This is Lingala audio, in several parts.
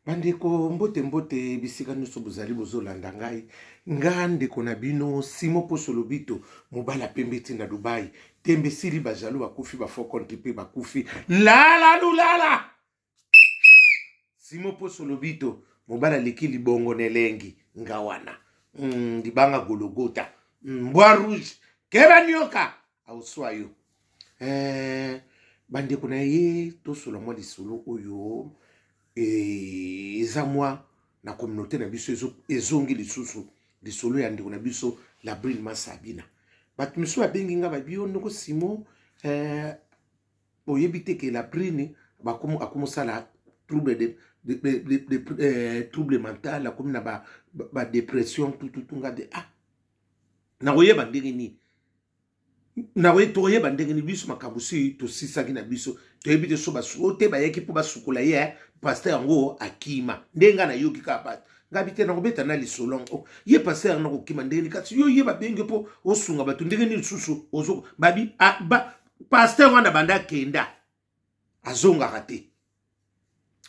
Bandeko, mbote mbote bisika nyonso bozali bozolanda ngai. Nga ndeko na bino Simo Poso Lobito, mobala pembe ti na Dubai. Tembe sili, bajaloux bakufi, ba faux compte mpe bakufi. Lala lulala. Simo Poso Lobito, mobala aleki libongo na elengi nga wana. Libanga gologota. Mbwa rouge, keba nyoka auswa yo. Bandeko na ye, tosola mwa lisolo oyo eza mwa na communauté na biso ezongi lisusu lisolo ya ndeko na biso Labrine Masabina. Bato misusu babengi nga, babi yo ndeko Simo, oyebi te ke Labrine akomosala trouble de trouble mental, akomi na ba dépression tututu. Nga de ah, nakoyeba ndenge nini? Tokoyeba ndenge nini? Biso makambo si tosisaki na biso, toyebi te so basuko te bayaki mpo basukola ye. Pasteur yango akima ndenge ngai nayoki kaka bato ngabi te, nakobeta na lisolo yango. Ye pasteur yango nakokima ndenge nini? Kasi yo ye babengi mpo osunga bato, ndenge nini lisusu ozo babi pasteur wana banda akenda azongaka te.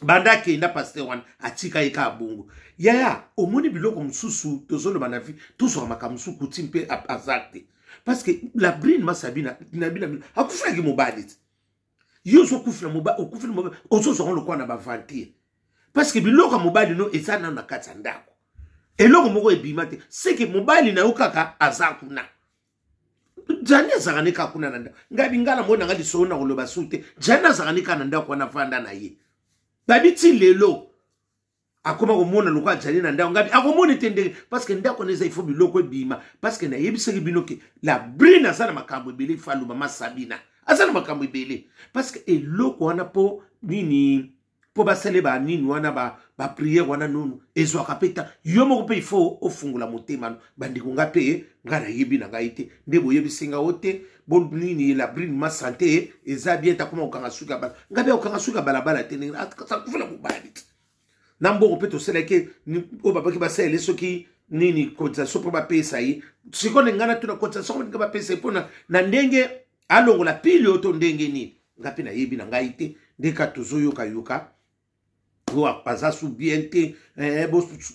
Banda akenda, pasteur wana atika ye kaka bongo. Yaya, omoni biloko mosusu tozoloba na vie, tozwaka makambo mosusu kuti mpe hasard te, parce que la Brine Masabina na bina akufilaki mobali te. Yo ozokufila mobali, okufili mobali, ozozwanga lokola na baventure, parce que biloko ya mobali no eza nano na kati ya ndako, eloko moko ebima te. Seke mobali na yo kaka aza kuna. Jani azalaka ne kaka kuna na ndako. Ngai binga na moi nanga lisolo na koloba su te. Jani azalaka ne kaka na ndako wana, vanda na ye. Babi ti lelo akoma komona lokola Jani na ndako. Ngabi akomona te ndenge, parce que ndako wana eza ifo biloko ebima, parce que nayebisaki bino ke la Brine aza na makambo ebele ifo aloba. Masabina aza na makambo ebele, parce que eloko wana mpo nini, mpo basale banini wana, baprière ba wana nunu ezwaka mpe ta yo moko mpe ifo ofungola motema no. Bandeko, nga mpe nga nayebi na ngai te nde boyebisi nga o te bo nini. La Brine ma santé eza bien, takoma kokanga suki ya bala. Nga mpe kokanga suki ya balabala te, ndenge akufela mobali te na mbongo mpe tosalaki oyo babaki basalele soki nini cotisation mpo bapesa ye. Sikoyo nde ngai natuna, cotisation ndenge bapesa ye mpona na ndenge alongola pili oyo to ndenge nini? Nga mpe nayebi na ngai te, nde kaka tozoyokayoka oyo aza su bien te,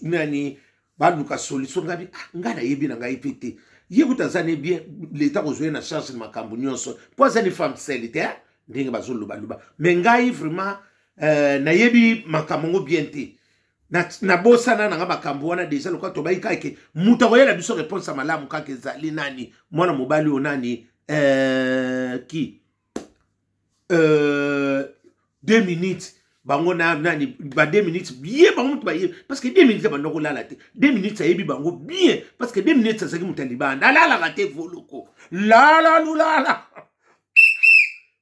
nani baluka solution. Ngai ah, ngai nayebi na ngai mpe te. Ye kuta aza ne bien, leta kozwa ye na charge na makambo nyonso mpo aza ni femme seule te, ndenge bazolobaloba. Mais ngai vraiment nayebi makambo yango bien te, nabosana nanga makambo wana deja. Lokola tobai kaka ke moto akoyela biso réponse ya malamu kaka ezali nani, mwana mobali oyo nani, ki 2 minutes bango na nani ba 2 minutes ye bango moto bayebi, parce que 2 minutes banda kolala te. 2 minutes ayebi bango bien, parce que 2 minutes azalaki moto ya libanda, alalaka te. Voluko lala lulala.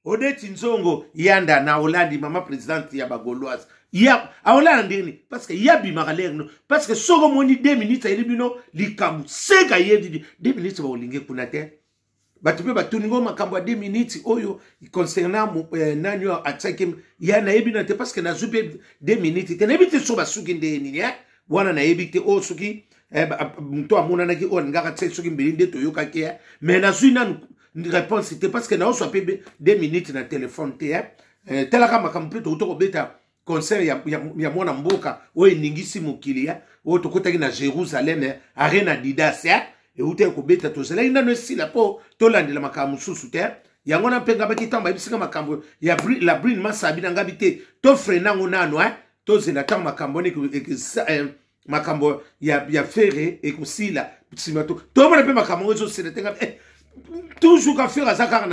Odeti Nzongo yanda na Olandi, mama présidente ya bagauloise, ya aolala ndenge nini? Parce que ye abimaka lere no, parce que soki omoni 2 minutes ayeli bino likambo, seka yebi 2 minutes bakolinge kuna te. Bato mpe batuni ngo makambo ya 2 minutes oyo concernant nani oyo atiaki ya, nayebi na te, parce que nazwi mpe 2 minutes te, nayebi te so basuki ndenge nini wana, nayebi te oyo soki moto amonanaki oyo alingaka tia soki mbeli nde toyokaki, mais nazwi nanu réponse te, parce que naoswa mpe 2 minutes na telefone te. Talaka makambo mpe touta kobeta concert ya mwana mboka oyo eningisi mokili, ya oyo tokotaki na Jérusalem, Arena Adidas, eutaki kobeta. Tozalaki nano esila mpo tolandela makambo mosusu te. Yango wana mpe ngabaki ntango bayebisika makambo ya la Brine Masabi na ngabi te, tofreiner yango nano, tozela ntango makambo wana makambo ya Ferre ekosila, nsima to tomona mpe makambo yango ezosila te. Ngabi toujours ka Ferre aza kaka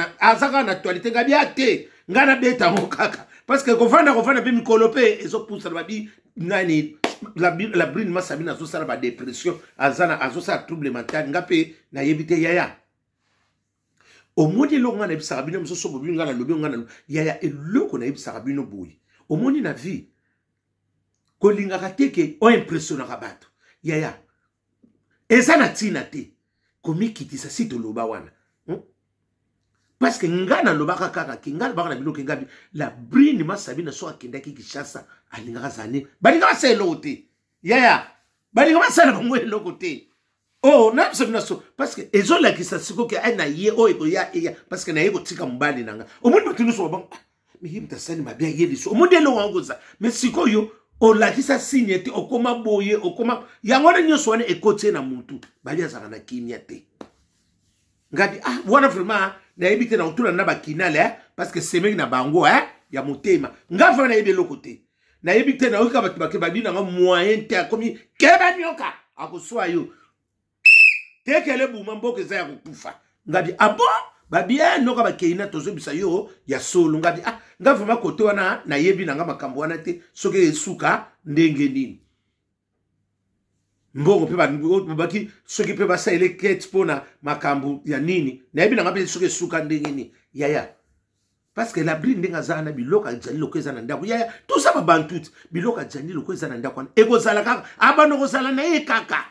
na actualité. Ngabi ya te, ngai nabeta yango kaka, parce que kovanda kovanda mpe mikolo mpe ezopusana. Babi nani, la Brine Masabina azosala badépression, azosala trouble mental. Nga mpe nayebi te. Yaya, omoni eloko ngai nayebisaka bino mosusu, bobi ngai nalobi, ngai nalobi. Yaya, eloko nayebisaka bino boye, omoni na vie kolingaka te ke oimpressionnaka bato. Yaya, eza na ntina te komikitisa. Si toloba wana, Parce que ngai nalobaka kaka ke ngai nalobaka na bino ke ngai la Brine Masabina so akendaki Kinshasa, alingaka azala nini, balingaka basala eloko te. Yaya, balinga basala bango eloko te. Oh, nayebisa bino so, parce que ezolakisa sikoyo ke ai na ye oyo ekoya eya, parce que naye kotika mobali na nga. Omoni bato nyonso babango, ah, mais ye moto asali mabe, aye liso. Omoni eloko yango koza, mais sikoyo Olakisa signe te, okoma boye, okoma yango wana nyonso wana ekoti ye na mutu, bali azalaka na kimia te. Ngabi ah wana vraiment nayebi te, nakotuna na bakinale eh, parce que semeki na bango eh, ya motema. Nga vraiment nayebi eloko te, nayebi te, nayoka bato bake babi nanga moyen te, akomi keba nyoka akoswa yo tekele buma, mboka eza ya kokufa. Ngabi ah bon, babi eh, noka bakei na tozobisa yo ya solo. Ngabi ah nga vraiment kote wana nayebi nanga makambo wana te, soki esuka ndenge nini. Mbongo mpe babaki soki mpe basalele kete mpo na makambo ya nini, nayebi nanga mpe soki esuka ndenge nini yaya. Parce que labri ndenge aza na biloko ajali loko eza na ndako yaya, toza babantu te, biloko ajali loko eza na ndako wana ekozala kaka abanda kozala na ye kaka.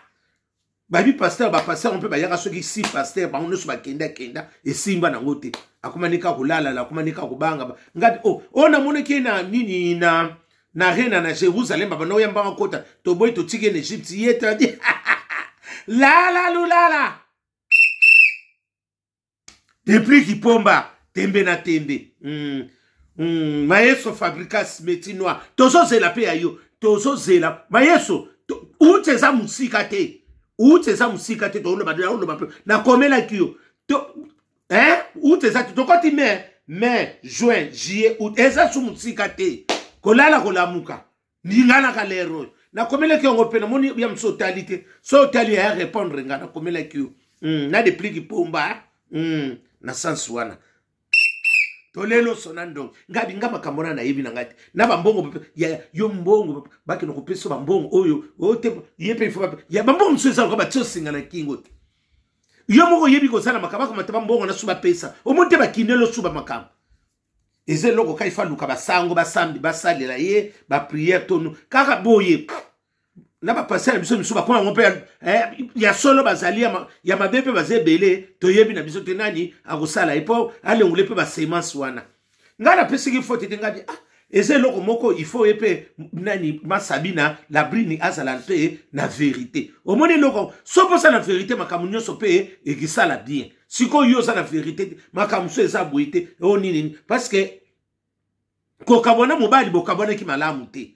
Babi pasteur, bapasteur mpe bayaka soki si pasteur, bango nyonso bakenda kenda, esimba nango te, akomani kaka kolalala, akomani kaka kobanga. Ngabi o oh, oyo oh, namonaki ye na nini na rena na Jérusalem, babanda oyambaka kota toboyi, totiki ye na Egypte, ye tadi lala lulala depuis kipomba tembe na tembe. Mayeso fabricas metinois, tozozela mpe ya yo, tozozela mayeso uti eza mosika te, uti eza mosika te, toloba oloba mpe nakomelaki yo to, hein? Uti eza te, tokoti mai, juin, juillet, août, eza su mosika te, kolala kolamuka ndinganaka lero oyo nakomelaki yango mpe namoni ya mosu otali te, so otali ya répondre nga nakomelaki yo na depliki pomba na sens wana tolelo sona ndongo. Ngabi nga makambo wana nayebi na ngai te, na bambongo ya yo, mbongo bakende kopesa bambongo oyo oyo te, ye mpe ifo ya bambongo mosusu eza lokola batie osinga na kingo te, yo moko oyebi kosala makambo akamata bambongo na su bapesa, omoni te bakindeli osuba makambo eza eloko kaka ifa aluka basango basambi basalela ye bapriere tonu kaka boye. Na bapaster na biso misusu bakoma yango mpe eh, ya solo bazali ya mabe mpe baza ebele, toyebi na biso te nani akosala ye mpo alengole mpe basemence wana. Ngai napesiki faute te, ngai ah eza eloko moko il faut ye mpe nani masabina labrini azala mpe na verité. Omoni eloko so mposa na verité, makambo nyonso mpe ekisala bien. Sikoyo yo oza na verité te, makambo mosusu eza boye te, o nini, parce que kokabwana mobali bokabwanaki malamu te.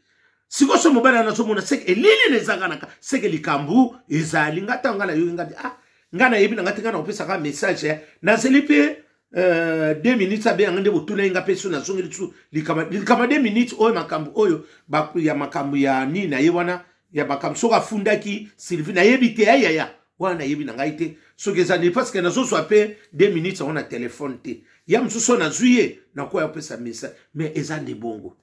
Sikoyo so mobali wana azomona seke elili na ezanga naka seke likambo ezali. Nga ntango nga nayoki nga ah nga nayebi na nga te, nga nakopesaka message eh. Nazeli mpe 2 minutes abenganga nde botuna ye, nga mpe so nazongeli su likama 2 minutes oyo makambo oyo ya makambo ya nini na ye wana ya makambo soki afundaki Sylvie, nayebi te ayaya wana, nayebi na ngai te soki eza nini, parce que nazozwa mpe 2 minutes yango na telefone te, ya mosusu oyo nazwi ye nakoya kopesa message, mais eza nde bongo.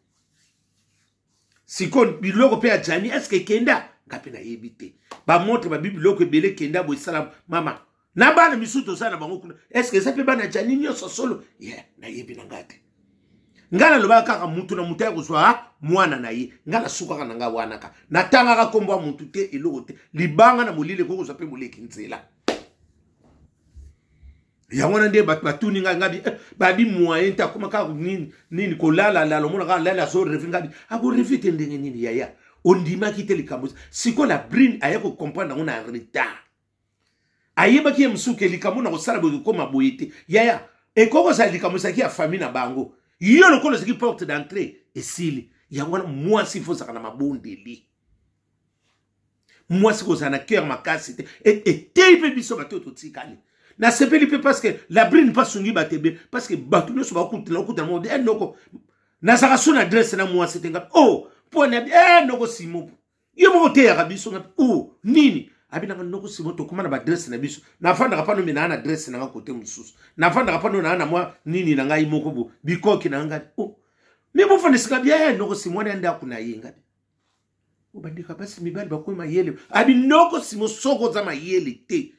Sikoyo biloko mpe ya Jani eske ekenda, nga mpe nayebi te, bamontre babi biloko ebele ekenda boye esala mama na bana misusu toza na bango kuna, eske eza mpe bana Jani nyonso solo ye yeah, nayebi na ngai te. Ngai nalobaka kaka mutu na mutu ya kozwa mwana na ye, ngai nasukaka na ngai wana ka natangaka nkombo ya mutu te, eloko te, libanga na molili ekoki kozwa mpe moleki nzela. Yango wana nde bato batuni ngai, ngabi eh, babi moyen te, akoma kaka nini nini kolalalala, omona kaka lala azoreve, ngabi akoreve te ndenge nini yaya ondimaki te likambo. Sikoyo la brine aye kocomprendre yango na retard, ayebaki ye mosusu ke likambo na kosala boye kokoma boye te yaya, ekoki kozala likambo ezalaki ya famille na bango, yo lokola ozalaki porte d'entrée esili. Yango wana mwasi fo ozalaka na mabondeli, mwasi kozala na cœur makasi te, eteyi mpe biso bato oyo totikali. Nasepeli mpe parce que labrine mpe asungi bato ebele, parce que bato nyonso bakutana okutana moko e noko nazalaka so na adresse na mwasi te, nga o oh, mpo na e noko simo ye moko oteyaka biso, nga o oh, nini abinaka noko simo tokóma na baadresse na biso, nafandaka mpano me naa na adresse na nga kote mosusu, nafandaka mpano naa na mwa nini na ngai moko bo bikoki na ngai o oh, me bofandisika bia noko simo wana ya ndako na ye. Ngabi obandeka basi mibali bakomi mayele, abi noko simo soko oza mayele te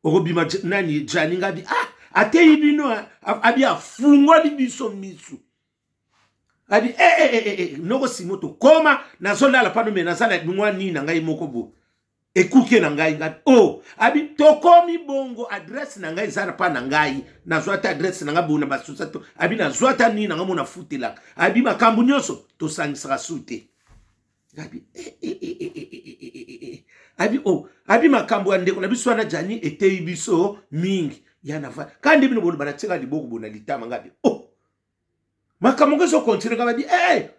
okobima nani Jani. Ngabi ah ateyi bino, abi afungoli biso misu, abi eh, eh, eh, eh, noko simo tokoma nazolala pano me naza na mwa nini na ngai moko bo ekuke na ngai, ngai o oh, abi tokomi bongo adresse na ngai eza pa na ngai, nazwa ata adresse na ngai bona basusa to abi nazwa ata nini na ngai mona futelaka, abi makambo nyonso tosangisaka su te, abi eh, eh, eh, eh, eh, eh, eh, eh, eh. Abi o oh, abi makambo ya ndeko na biso wana Jani eteyi biso mingi ya na va kandi bino boloba natiaka liboko bona litama, ngabi o oh, makambo ngo ezokontinue nga babi eh, eh.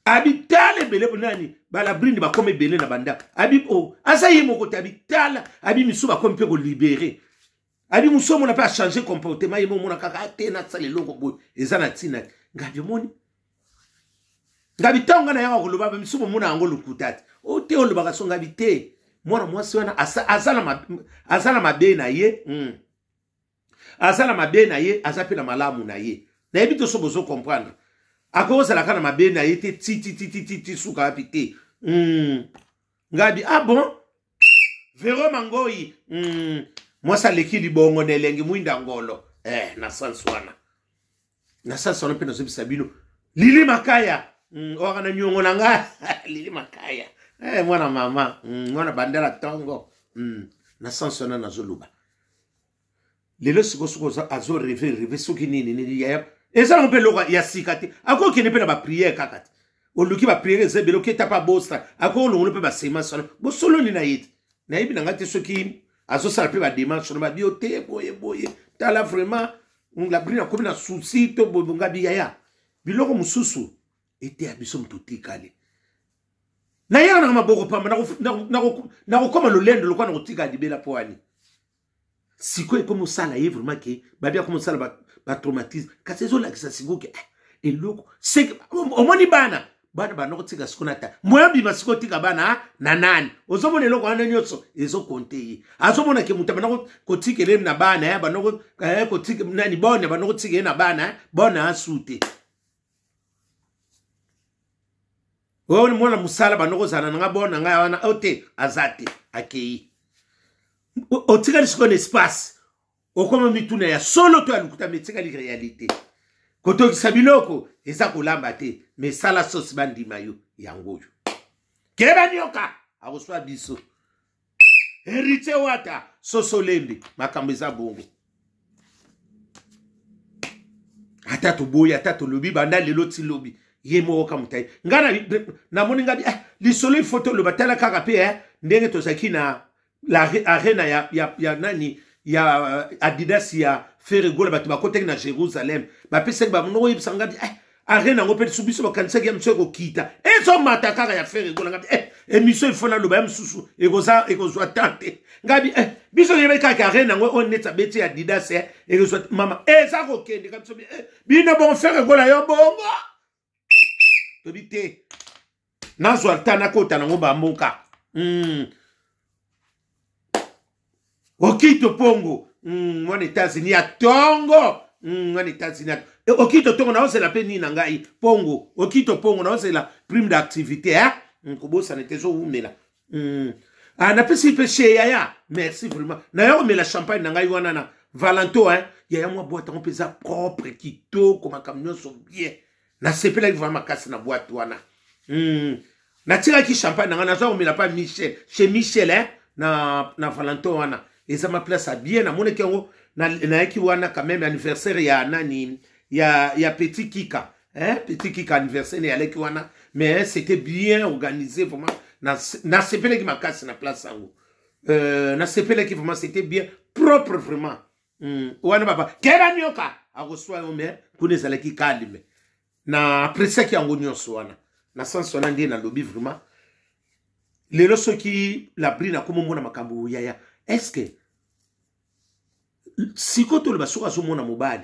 Abi tala ebele nani balabrine bakomi ebele na bandako. Abi o oh, aza ye moko te. Abi tala, abi misu bakomi mpe kolibere. Abi mosu omona mpe achange comportement ye momona kaka ate ah, nasala eloko boye eza na ntina te. Ngabi omoni ngabi ntango ngai nayaka koloba bamisu bomona yango lokuta te. O te olobaka so ngabi te mwana mwasi wana aza na mabe na ye. Aza na mabe na ye, aza mpe na malamu na ye. Nayebi te so bozo comprendre. Akoki kozalaka na mabe na ye te tititititi suka wapi te. Ngabi ah bon Vero Mangoi, mwasi aleki libongo na elengi mwinda ngolo. Na sens wana. Na sens wana mpe nazobisa bino. Lili Makaya, owaka na niongo na nga. Lili Makaya. Mwana mama, mwana bandala tongo. Na sens wana nazoloba. Lelo siko siko azo rêver rêver soki nini nini yaya. Eza nango mpe eloko ya sika te. Akokende mpe na ba prière kaka te. Oluki ba prière eza ebele, oketa pa bosta. Akolongola mpe ba semence wana. Bosololi na ye te. Nayebi na ngai te soki azosala mpe ba démarche wana, ba bio te, boye, boye. Tala vraiment, la brune akomi na souci to boye, bonga bi yaya. Biloko mosusu eteya biso moto otikali. Nayaka na maboko pamba, nakokoma lolendo lokola nakotika libela po wani. Sikoyo ekomi osala ye vraiment ke babi akomi osala ba traumatisme, kasi ezolakisa sikoyo ke eloko seke omoni bana bana banda kotika sikoyo na ta moya bima sikoyo tika bana na nani ozomona eloko wana nyonso ezokonte ye azomona ke moto abanda kotikela ye na bana ya banda kotika nani bone banda kotika ye na bana bone asu te. Oyo mwana mosala banda kozala na nga bone na ngai wana oyo te aza te akei otikali sikoyo na espace okoma mituna ya solo to ya lokuta, mais etikali réalité. Kotokisa biloko eza kolamba te, mais sala sosi bandima yo yango oyo. Keba nyoka akoswa biso. Héritier Wata soso lembi makambo eza bongo. Ata toboyi ata tolobi banda lelo ti lobi ye moko ka motai. Nga namoni nga lisolo il faut toloba tala kaka pe ndenge tozalaki na la arena ya nani ya Adidas ya Ferre Gola, bato bakotaki na Jérusalem bapesaki ba monoko yebisa nga arena yango mpe biso biso bakanisaki ya mosusu ekokita ezomata kaka ya Ferre Gola. Ngabi émission il faut naloba ya mosusu ekozwa temps te. Ngabi biso toyebaki kaka arena yango oyo neti abeti ya Adidas ekozwa mama eza kokende ka biso bino bongo Ferre Gola yo bongo tobi te nazwa ta nakota nango bamboka. Okito pongo mwana États-Unis ya tongo mwana États-Unis ya okito tongo naozela mpe nini na ngai pongo okito pongo naozela prime d'activité hein? Kobosana te ezowumela. Napesi mpe chez yaya merci vraiment naya komela champagne na ngai wana na Valento hein? Yaya mwa boîte yango mpe eza propre kitoko makambo nyonso bien nasepelaki vraiment makasi na boîte wana. Natikaki champagne na ngai nazwa komela pa Michel chez Michel hein? Na Valentin wana eza ma place ya bien namonaki yango nayaki wana quand même anniversaire ya nani ya Petit Kika hein? Petit Kika anniversaire nayalaki wana mais c'était bien organisé vraiment nasepelaki makasi na place yango. Nasepelaki vraiment c'était bien propre vraiment. Wana baba keba nyoka akoswa yo mais kuna ezalaki calme na appréciaki yango nyonso wana na sens wana nde nalobi vraiment lelo soki la brine akomomona makambo yaya est-ce que sikoyo toloba soki azomona mobali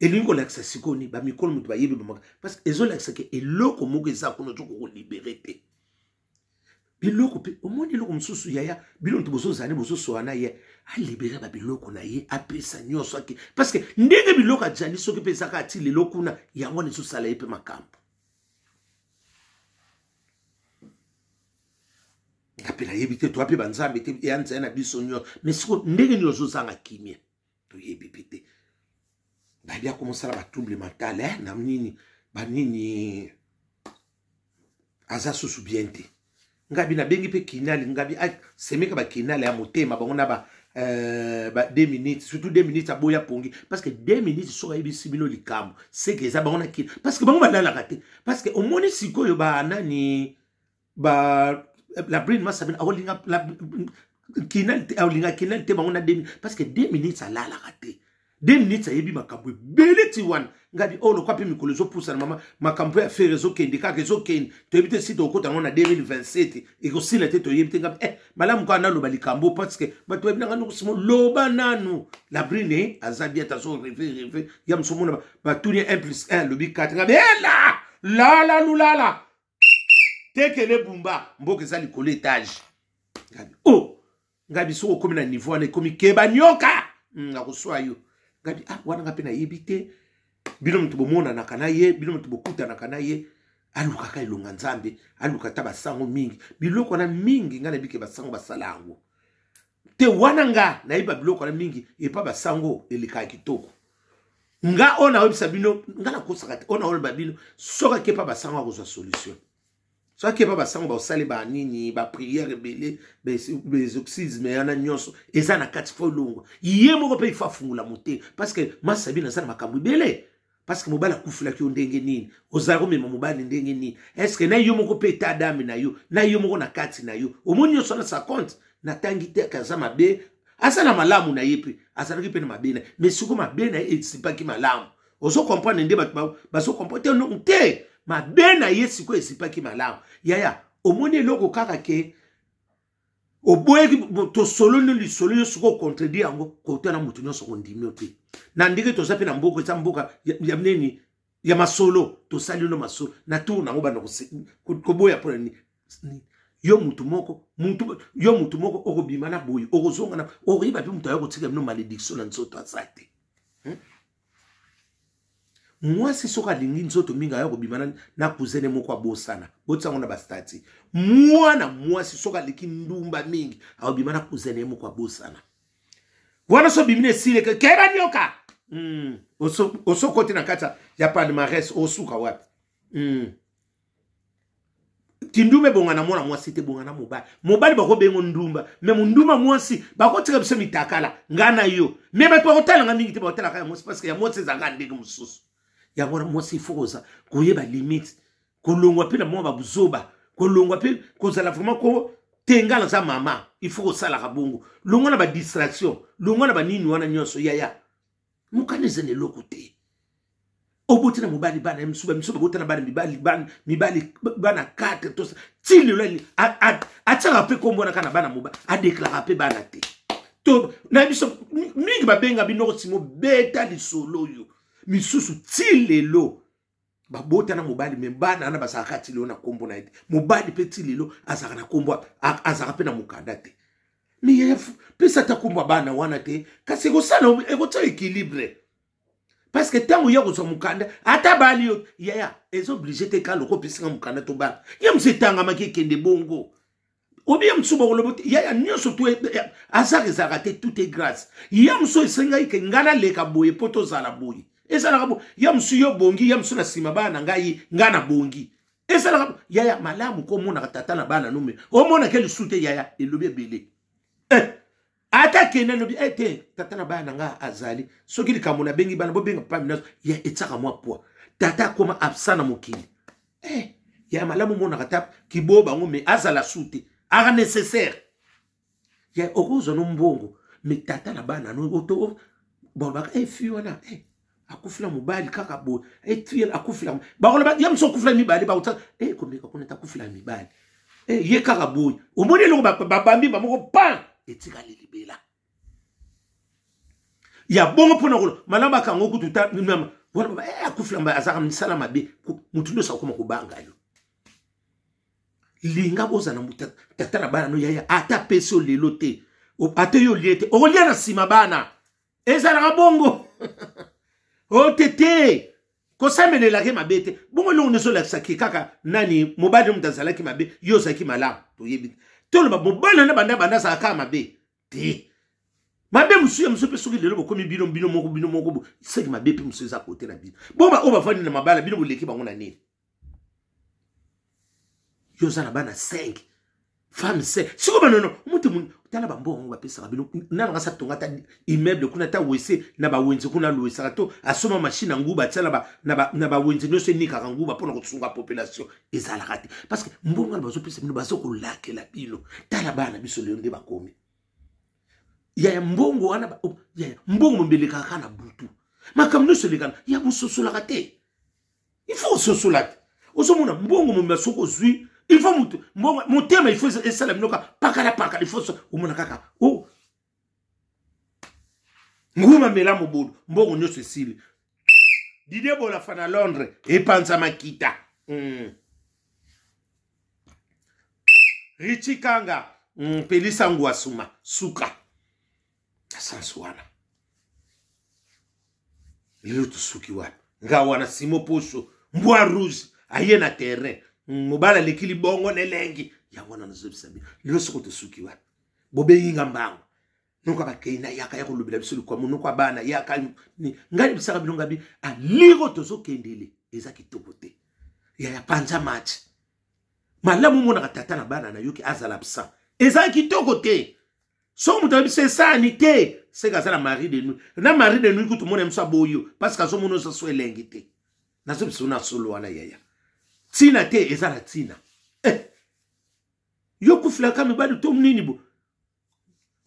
elingi kolakisa sikoyo ni bamikolo moto bayebi bamaka parce que ezolakisa ke eloko moko eza kuna ozokoka kolibere te biloko mpe omoni eloko mosusu yaya bino moto bozozala bozosola na ye alibere babiloko na ye apesa nyonso ake parce que ndenge biloko ajali soki mpe ezaka ati lelo kuna yango wana ezosala ye mpe makambo nga mpe nayebi te toa mpe banzambe te ya nzela na biso nyonso mais siko ndenge nini ozozanga kimia toyebi mpe te bayebi akomosala batrouble mental na nini banini aza susu bien te ngabi nabengi mpe kinali ngabi semeka bakinali ya motema bango na ba 2 minutes surtout 2 minutes aboya pongi parce que 2 minutes soki ayebisi bino likambo seke eza bango na kini parce que bango balalaka te parce que omoni sikoyo banani ba la brine masabina aolinga la kinal te aolinga kinal te bango na 2 minutes parce que 2 minutes alalaka te. 2 minutes ayebi makambo ebele ti wana. Ngabi oyo lokwa mpe mikolo ezopusana, mama, makambo ya affaire ezokende kaka, ezokende, toyebi te si tokokota yango na 2027, ekosila te, toyebi te. Ngabi malamu kaka naloba likambo, parce que bato bayebi nanga nokosimo. Loba nanu, Labrine aza bien, tazo rêve rêve ya moso. Omona batuni 1 plus 1, alobi 4. Ngabi ela lala lulala tekele bumba, mboka eza likolo étage. Ngabi o ngabi soki okomi na niveau wana, ekomi keba nyoka akoswa yo. Ngabi ah, wana nga mpe nayebi te. Bino moto bomonanaka na ye, bino moto bokutanaka na ye, alukaka elonga Nzambe, aluka ata basango mingi, biloko wana mingi. Ngai nayebi ke basango basala yango te. Wana nga nayeba biloko wana mingi epa basango, elekaka kitoko. Nga oyo nayebisa bino, nga nakosaka te. Oyo naoloba bino, soki akepa basango, akozwa solution. Soki akepa basango, basali banini, baprière ebele, baexorcisme wana nyonso eza na kati, faut elongwa. Ye moko mpe ifo afungola motema, parce que Masabi aza na makambo ebele. Parce que mobali akufelaki yo ndenge nini? Ozala komema mobali ndenge nini? Est-ce na yo moko mpe état d'âme na yo, na yo moko na kati na yo, omoni nyonso wana, ça compte. Natangi te aza mabe, aza na malamu na ye mpe, azalaki mpe na mabe na ye, mais siko mabe na ye esipaki malamu. Ozo comprendre nde bato bazo comprendre te te. Mabe na ye sikoyo esipaki malamu. Yaya, omoni eloko kaka ke oboyaki, tosololi lisolo, yo sikoyo contredire yango, kota na motu nyonso kondimi yo te. Na ndenge toza mpe na mboka, eza mboka ya nini, ya masolo. Tosali no masolo na tour nango, banda koboya mpona nini? Yo mutu moko, mutu, yo mutu moko okobima na boye, okozonga na okoyeba mpe moto aya kotika bino malédiction na nzoto aza te, Mwasi soki alingi nzoto mingi, aya kobima na cousine moko abosana, botiango na bastati. Mwana mwasi soki aleki ndumba mingi, akobima na cousine moko abosana. Wana so bimi na esileke, keba nyoka. Osokoti na kati ya palmarès, osuka wapi? Kindumba ebonga na mwana mwasi te, ebonga na mobali. Mobali bakobengo ndumba, mais mondumba mwasi bakotika biso mitakala, nga na yo. Mais bato bakotalanga mingi te, bakotalaka ya mwasi, parce que ya mwasi ezalaka ndenge mosusu. Yango wana mwasi ifo koza koyeba limite, kolongwa mpe na mwa babuzoba, kolongwa mpe kozala vraiment ko te. Nga naza mama, il faut kosalaka bongo. Longwa na badistraction, longwa na banini wana nyonso. Yaya, mokanda eza na eloko te. Oboti na mobali bana ye mosusu, bamisu babota na bana mibali, bana mibali, bana 4 to ti lelo atiaka mpe kombo wana kaka na bana mobali, adeklaraka mpe bana te. To na biso mingi babenga bino simo, beta lisolo oyo. Misusu ti lelo babota na mobali, mais bana wana bazalaka ti lelo na nkombo na ye te. Mobali mpe ti lelo azalaka na nkombo, azalaka mpe na mokanda te. Mais yaya, pesa ata nkombo ya bana wana te, kasi ekosala, ekotia équilibre, parce que ntango ya kozwa mokanda, ata bali yo, yaya, eza obligé te kaka loko opesinga mokanda to bana ye mosu etangamaki, ekende bongo. Obi ye mosusu bakoloba te. Yaya, nyonso to hasard ezalaka te, tout est grâce. Ya mosusu esengaki ke ngai naleka boye mpo tozala boye, ezalaka bo. Ya mosusu yo bongi, ya mosusu na nsima bana na ngai, ngai na bongi, ezalaka. Yaya, malamu ko omonaka tata na bana nume, omonaka lisusu te. Yaya, elobi ebele, Ata kende, alobi te, tata na bana na nga azali. Soki likambo nabengi bana, bobenga papa minaso ya etiaka mwa poids. Tata akoma absent na mokili, ya malamu omonaka ta kibo bango, mais azala su te, aka nécessaire. Ya okozwa no mbongo, mais tata na bana no oto balobaka fi wana akufila mobali kaka boye, fi akufila, bakoloba ya mosu akufila mibale, bakotaka komeka kuna te, akufila mibali, ye kaka boye. Omoni eloko babambi bamoko pan, etikali libela ya bongo. Mpona kolo malamu bakango kutu ta wana baba akufila, azalaka misala mabe, mutu nyonso akoma kobanga yo. Linga bozala tata na bana no. Yaya, ata pesi yo lelo te, ata yo olie te, okolia na nsima bana, ezalaka bongo. O te te, kosamelelaki mabe te bongo. Eloko nyonso olakisaki kaka nani, mobali moto azalaki mabe, yo ozalaki malamu, toyebi te. Toloba mobali na banda banda azalaka kaka mabe te. Mabe mosusu ya mosusu mpe, soki lelo bokomi bino bino moko bino moko, seki mabe mpe mosusu eza kote na bino. Bongo oyo bafandi na mabala, bino boleki bango na nini? Yo oza na bana 5, femme 5, sikoyo banono mutu tala bambongo yango bapesaka bino. Nana ngasi atonga ata immeuble kuna, ata wese na bawenze kuna, alowesaka to asoma machine ya nguba, atia na bawenze nyonso enikaka nguba mpona kosunga population, ezalaka te. Parce que mbongo wana bazopesa bino, baza kolakela bino. Tala bana biso lelo nde bakomi. Yaya, mbongo wana, oh, yaya, mbongo mombelekaka kaka na butu, makambo nyonso elekana ya bososolaka te. Il faut ososola te. Ozomona mbongo momema, soki ozwi, il faut motu mbongo motema, il faut esala bino kaka pakala pakala. Il faut omona kaka o oh. Nguma mela mobulu, mbongo nyonso esili. Didie Bolafa na Londres epanza makita. Richi Kanga, pelisa ngwasuma suka na sansi wana. Lelo tosuki wapi? Nga wana Simo Poso mbwa rouge aye na terrain, mobali aleki libongo na elengi. Yango wana nazobisa bino, lelo soko tosuki wapi? Bobengi nga mbango noko, bakei na yaka ya kolobela biso likwamo noko ya bana yaka. Ngai nayebisaka bino, ngabi aliro tozokendele eza kitoko te. Yaya, panza match malamu. Omonaka tata na bana na yoki azala absent, eza kitoko te. Soki moto ayebi biso esani te, seke aza na mari de nuit. Na mari de nuit kutu mona biso aboyi yo, parce que azomona oza so elengi te. Nazo biso na solo wana, yaya, ntina te, eza na ntina eh. Yo kufilaka mibali to nini? Bo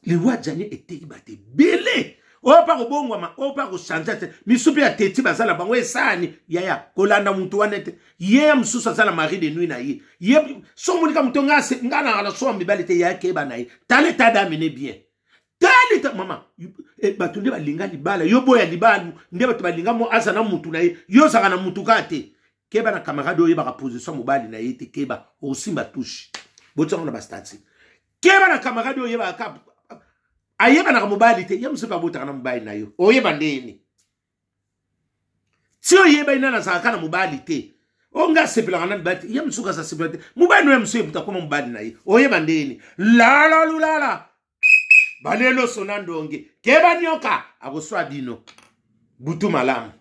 liwa jani eteyi bato ebele oyo mpa kobongwama, oyo mpa kochange te. Misu mpe ya teti baza na bango esani. Yaya, kolanda motu wana te. Ye ya mosusu aza na mari de nuit na ye. Ye so omonika moto nga nanga na so ya mibali te, yaya, keba na ye. Tala état d'âme ne bien, tala état mama eh, bato nde balinga libala, yo boya libala. Nde bato balinga mo aza na mutu na ye, yo ozalaka na mutu kaka te. Keba na camarade oyo oyebaka position mobali na ye te. Keba, osimba touche, botiango na bastati. Keba na camarade oyo oyebaka ayebanaka mobali te. Ye mosusu abotaka na mobali na yo, oyeba ndeni ti oyebani nani azalaka na mobali te. O nga asepelaka na mibali te, ye mosusu kasi asepela te mobali no. Ye mosusu ebuta akoma mobali na ye, oyeba ndeni. Lala lulala balelo sona ndonge, keba nyoka akoswa bino. Butu malamu.